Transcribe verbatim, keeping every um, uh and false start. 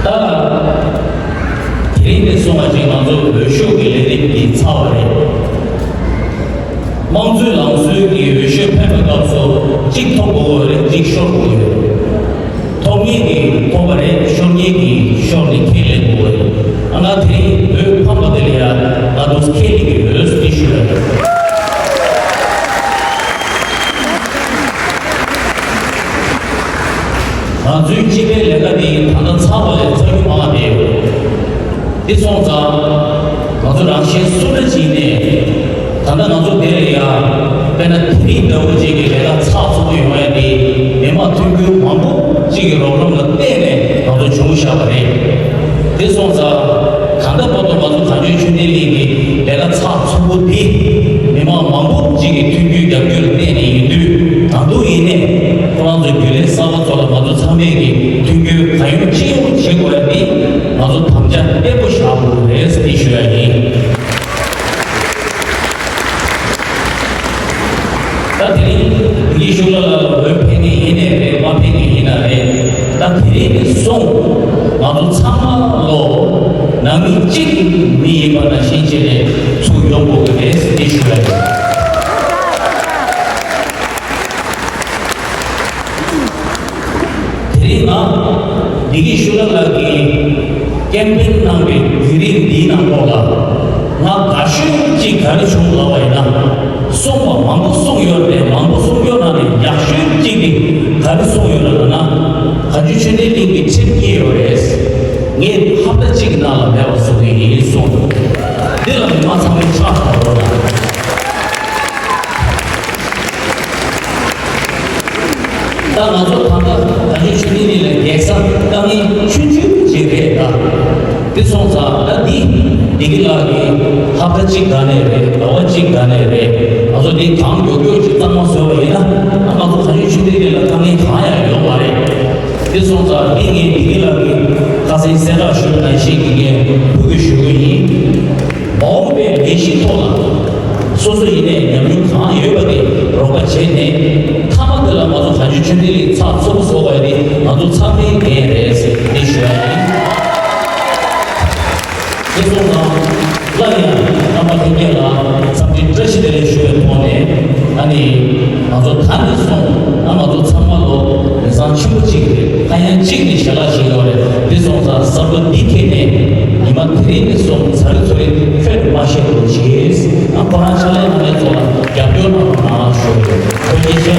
ད་དེ་རིང་ནས་བཟུང་བ་ཅིག་ང་ཚོ་འོས་ཤོག་གི་ལས་རིམ་འདི་ཚར་བ་རེད། དམངས་གཙོའི་ལམ་སྲོལ་གྱི་འོས་ཤོག་འཕེན་པའི་སྐབས་སུ་གཅིག་ཐོབ་དགོས་རེད། གཅིག་ཤོར་དགོས་རེད། ཐོབ་མཁན་གྱིས་ཐོབ་པ་རེད། ཤོར་མཁན་གྱིས་ཤོར་ནས་ཁས་ལེན་དགོས་རེད། ཨ་ང་དེ་རིང་འོས་འཕངས་པ་དེ་ལ་ཡང་ད་དུང་ཁས་ལེན་གྱི་ཡོད་ཟེར་ཞུ་ཡ་རེད། ང་ཚོའི་སྤྱི་པའི་ལས་ཀ་འདི་ད་ལྟ་ཚར་བ་ལས་ཚར་རྒྱུ་མང་བ་རེད། འདི་སོང་ཙང་ང་ཚོ་རང་བཞིན་སུ་འདྲ་ཅིག་ནས་ད་ལྟ་ང་ཚོ་འདི་ལ་ཡ་དཔེར་ན་དེ་རིང་འདྲ་བོ་ཅིག་གི་ལས་ཀ་ཚགས་ཚུད་པོ་ཡོང་ཡ་འདི་མི་མང་མཐུན་འགྱུར་མང་པོ་ཅིག་གི་རོགས་རམ་ལ་བརྟེན་ནས་ང་ཚོ་བྱུང་བཞག་པ་རེད། དེ་སོང་ཙང་ད་ལྟ་བར་དུ་ང་ཚོ་གངས་ལྗོངས་ཆོས་ལྡན་གླིང་གི་ལས་ཀ་ཚགས་ཚུད་པོ་འདི་མི་མང་མང་པོ་ཅིག་གི་མཐུན་འགྱུར་རྒྱབ་སྐྱོར་ལ་བརྟེན་ནས་ཡིན་དུས། ད་དུང་ཡིན་ནའི་ཁོ་རང་ཚོའི་རྒྱུན་ལས་གསར་པ་ཚོ་ལ་ང་ཚོ་ཚང་མས་ཀྱི་མཐུན་འགྱུར་གང་ཡོང་ཅི་ཡོང་བྱེད་དགོས་ཡ་འདི་ང་ཚོ་དམ་བཅའ་བརྟན་པོ་བཞག་དགོས་རེད་ཟེར་ཞུ་ཡ་ཡིན། ད་དེ་རིང་བདེ་སྐྱིད་ཤོག་ལགས་ལ་འོས་འཕེན་མཁན་ཡིན་ནའི་རེད། མ་འཕེན་མཁན་ཡིན་ན་རེད། ད་དེ་རིང་ནས་བཟུང་ང་ཚོ་ཚང་མ་ལོ་ནང་མི་གཅིག་མི་ཡིན་པ་ནང་བཞིན་བྱས་ནས་ཚུར་ཡོང་དགོས་ཀྱི་རེད་ཟེར་ཞུ་ཡ་ཡིན། དེ་རིང་ང་བདེ་སྐྱིད་ཤོག་ལགས་ཀྱིས་ཀེམ་པེན་གནང་བའི་བརྒྱུད་རིམ་འདིའི་ནང་ལོགས་ལ་ང་དགའ་ཤོས་གཅིག་ག་རེ་བྱུང་ལབ་པ་ཡིན་ན། གསུངས་པ་མང་པོ་གསུངས་ཡོད་རེད། མང་པོ་གསུངས་ཡོད་ནང་ནས་ཡག་ཤོས་གཅིག་དེ་ག་རེ་གསུངས་ཡོད་ལབ་ན། གངས་ལྗོངས་ཆོས་ལྡན་གླིང་གི་ཁྲིམས་བརྒྱུད་ཡོད་རེད། ངས་ཧབ་ཏ་གཅིག་གི་ནང་ལ་མེད་པ་བཟོ་གི་ཡིན་གསུངས། འདི་ལ་མི་མང་ཚང་མས་ཕྱག་བརྡབ་རོགས་གནང་། ད་ང་ཚོ་ད་ལྟ་གངས་ལྗོངས་ཆོས་ལྡན་གླིང་ལ་འགེལ་ས་དཀའ་ངལ་ཆུང་ཆུང་ཅིག་རེད་ད། དེ་སོང་ཙང་ད་འདི་བདེ་སྐྱིད་ལགས་ཀྱིས་ཧབ་ཏ་གཅིག་ག་ནས་རེད། ཟླ་བ་གཅིག་ག་ནས་རེད། ང་ཚོ་འདི་གང་མགྱོགས་མགྱོགས་ཅིག་གཙང་མ་བཟོས་པ་ཡིན་ན། ད་ང་ཚོ་གངས་ལྗོངས་ཆོས་ལྡན་གླིང་ལ་དཀའ་ངལ་གང་ཡང་ཡོད་མ་རེད། དེ་སོང་ཙང་འདི་ངས་བདེ་སྐྱིད་ལགས་ཀྱིས་ཁ་སང་གསལ་བསྒྲགས་ཞུས་པ་ནང་བཞིན་གྱི་ངས་འབོད་སྐུལ་ཞུ་གི་ཡིན། མ་འོངས་པའི་ལས་གཞིའི་ཐོག་ལ་སོ་སོ་ཡིན་ནའི་ཉམས་མྱོང་གང་ཡོད་པ་དེ་རོགས་པ་བྱས་ནས། མཐའ་མ་དེ་ལ་ང་ཚོ་གངས་ལྗོངས་ཆོས་ལྡན་གླིང་ཚགས་ཚུད་པོ་བཟོ་དགོས་ཡ་དེ་ང་ཚོ་ཚང་མའི་འགན་རེད་ཟེར་འདི་ཞུ་ཡ་ཡིན། དེ་སོང་ཙང་སླར་ཡང་རྣམ་པ་ལྷན་རྒྱས་ལ་འཚམས་འདྲི་བཀྲ་ཤིས་བདེ་ལེགས་ཞུ་བའི་ཐོག་ནས། ཨ་ནི་ང་ཚོ་ད་ནས་བཟུང་ང་ང་ཚོ་ཚང་མ་ལོ་མི་ཚང་ཆེན་པོ་གཅིག་རེད། ཧ་ཡང་གཅིག་ནས་ཞལ་ལག་བཞེས་ཡོད་རེད། དེ་སོང་ཙང་གསར་འགོད་འདི་ཐད་ནས་ཉི་མ་དེ་རིང་ནས་བཟུང་ཚ་རེ་ཚུ་རེ་ཁྱོན་ནས་མ་བཤད་རོགས་གྱིས། ང་ཁོ་རང་ཕྱག་ལས་གནང་མཁན་ཚོ་ལ་རྒྱབ་སྐྱོར་གནང་རོགས་གནང་ཞུ་གི་ཡོད། ཐུགས་རྗེ་ཆེ།